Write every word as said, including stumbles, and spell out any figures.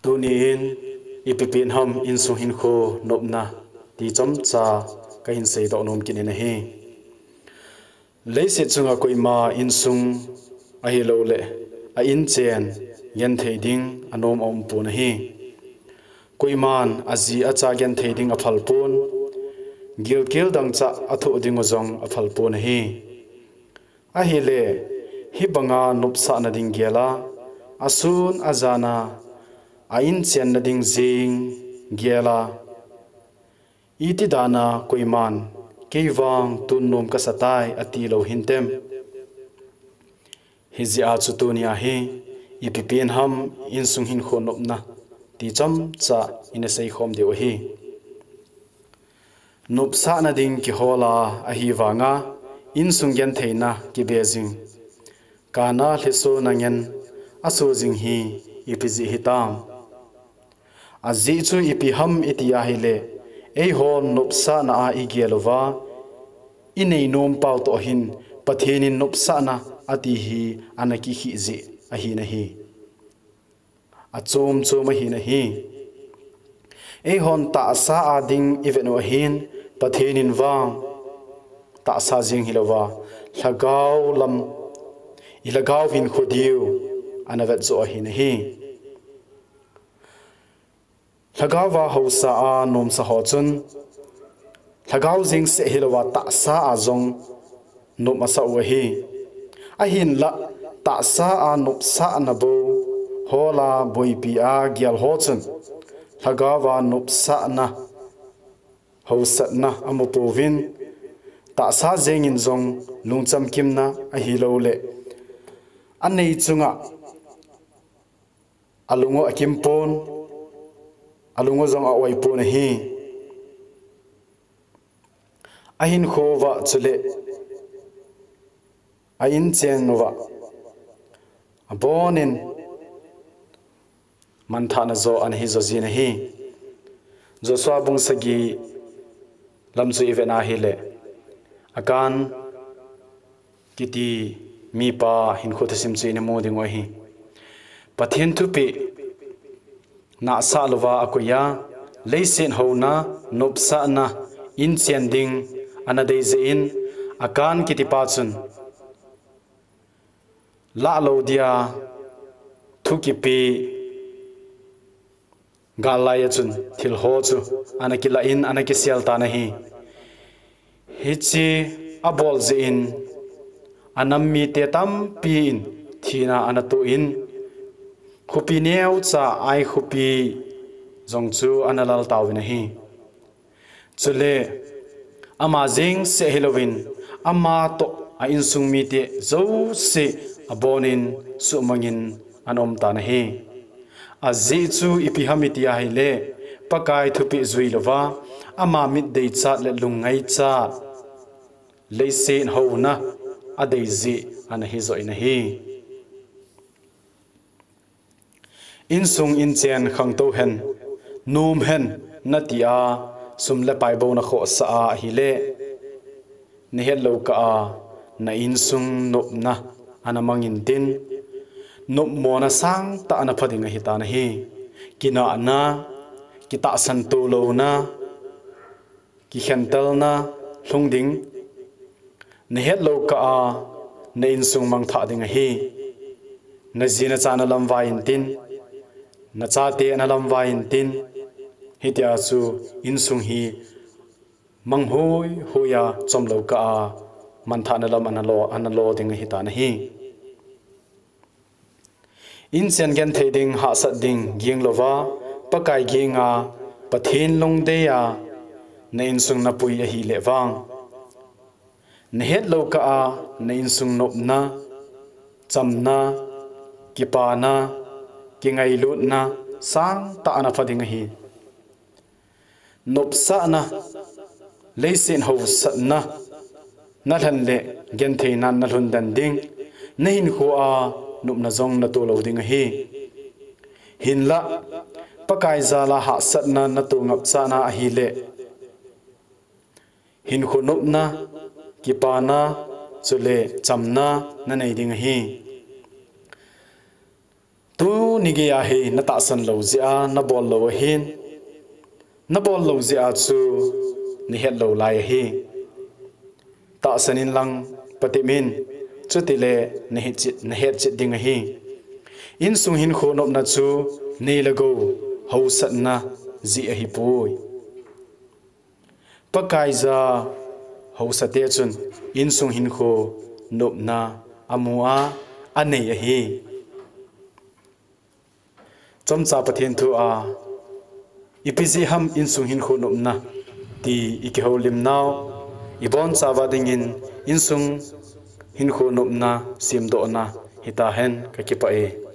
Tuni in ipi pen ham insung hinkho nopna ti chomcha kahin seidoh nom kit in ahi. Leiset chunga koima insung ahilouleh a inchen genthei ding anom aumpon ahi. Koiman aji acha genthei ding aphal pon, gilkel dangchah athoh ding u jong aphal pon ahi. Ahile, hibanga nopsahna ding gel a, asun ajan a, a inchenna ding jing gel a, iti dan a koiman, "Kei vang tun nom kasatai," ati lou hintem? Hijeh a chu tunia hi, ipi pen ham insung hinkho nopna ti chomcha ina seikhom diu ahi. Nopsahna ding kihol a ahivanga insung gentheina kibe jing, kana lhiso na ngen aso jing hi ipi jeh hitam? Ajeh chu ipi ham iti ahile, eihon nopsahna a igel uva inei nom pau toh hin Pathen in nopsahna ati hi ana kikhih jeh ahi nahi. Achom chom ahi nahi. Eihon tahsa a ding ivet u ahin, Pathen in vang tahsa jeng hilouva, lhagao lam, ilhagao hinkho diu ana vet joh ahi nahi. Lhagao va haosa a nomsa ho chun, lhagao jeng seh hilouva tahsa a jong nop asah u ahi. Ahinlah tahsa a nopsahna bou hol a boipi a gel ho chun, lhagao va nopsahna, haosatna amu pouvin, tahsa jeng in jong lungcham kimna ahilouleh anei chunga alung u akim pon, alung u jong a-oi pon ahi. Ahinkho uva chule a inchen uva abonin manthahna joh ana hi jo jin ahi. Joshua bung sagi lam chu ivet na hile, Akan kiti mipa hinkho thusim chu ina mu ding u ahi. Pathen thupeh nahsah louva akoi a, leiset houna, nopsahna, inchen ding ana dei jeh in, Akan kitipa chun lah lou dia thu kipe gal lai a chun thil ho chu ana kilah in ana kisel tan ahi. Hiche abol jeh in anam mite tampi in thina ana toh in, khopi neocha Ai khopi jong chu ana lal tauvin ahi. Chule ama jeng seh hilouvin, ama toh a insung mite jouse abonin suhmangin ana um tan ahi. Ajeh chu ipi ham iti ahile, Pakai thupeh jui louva, ama mit deichat le lung ngaichat, leiset houna adei jeh ana hi joh in ahi. Insung inchen khangtou hen, nom hen nati a, sum le pai bou nakhohsah a ahile, nahet lou kah a na insung nopna ana mang intin, nopmona sangtah ana pha ding ahitan ahi. Kinahna, kitahsan to louna, kikhentelna lhung ding, nahet lou kah a na insung mangthah ding ahi. Naji nacha ana lamvai intin, nachate ana lamvai intin, hitia chu insung hi mang hoi hoi a chom lou kah a manthahna lam ana lo, ana lo ding ahitan ahi. Inchen genthei ding, hahsat ding ging louva, Pakai ging a, Pathen lungdei a na insung napui ahile vang, nahet lou kah a na insung nopna, chamna, kipana, kingailutna sangtah ana pha ding ahi. Nopsahna, leiset haosatna nalhen le gentheina nalhun den ding, nahinkho a nopna jong nato lou ding ahi. Hinlah, Pakai jal a hahsatna nato ngapchatna ahile, hinkho nopna, kipana, chule chamna nanei ding ahi. Tu Nigei a hi natahsan lou jeh a nabol lou ahin, nabol lou jeh a chu nahet lou lai ahi. Tahsan inlang patep in, chutile nahet chet, nahet chet ding ahi. Insung hinkho nopna chu nei le gou hausatna jeh ahipoi. Pakai ja hausate chun insung hinkho nopna amu a, anei ahi. Chomcha Pathen thu a, ipi jeh ham insung hinkho nopna ti ikihoulim nau, ibonchauva dingin insung hinkho nopna semdohna hitahen, kakipah e.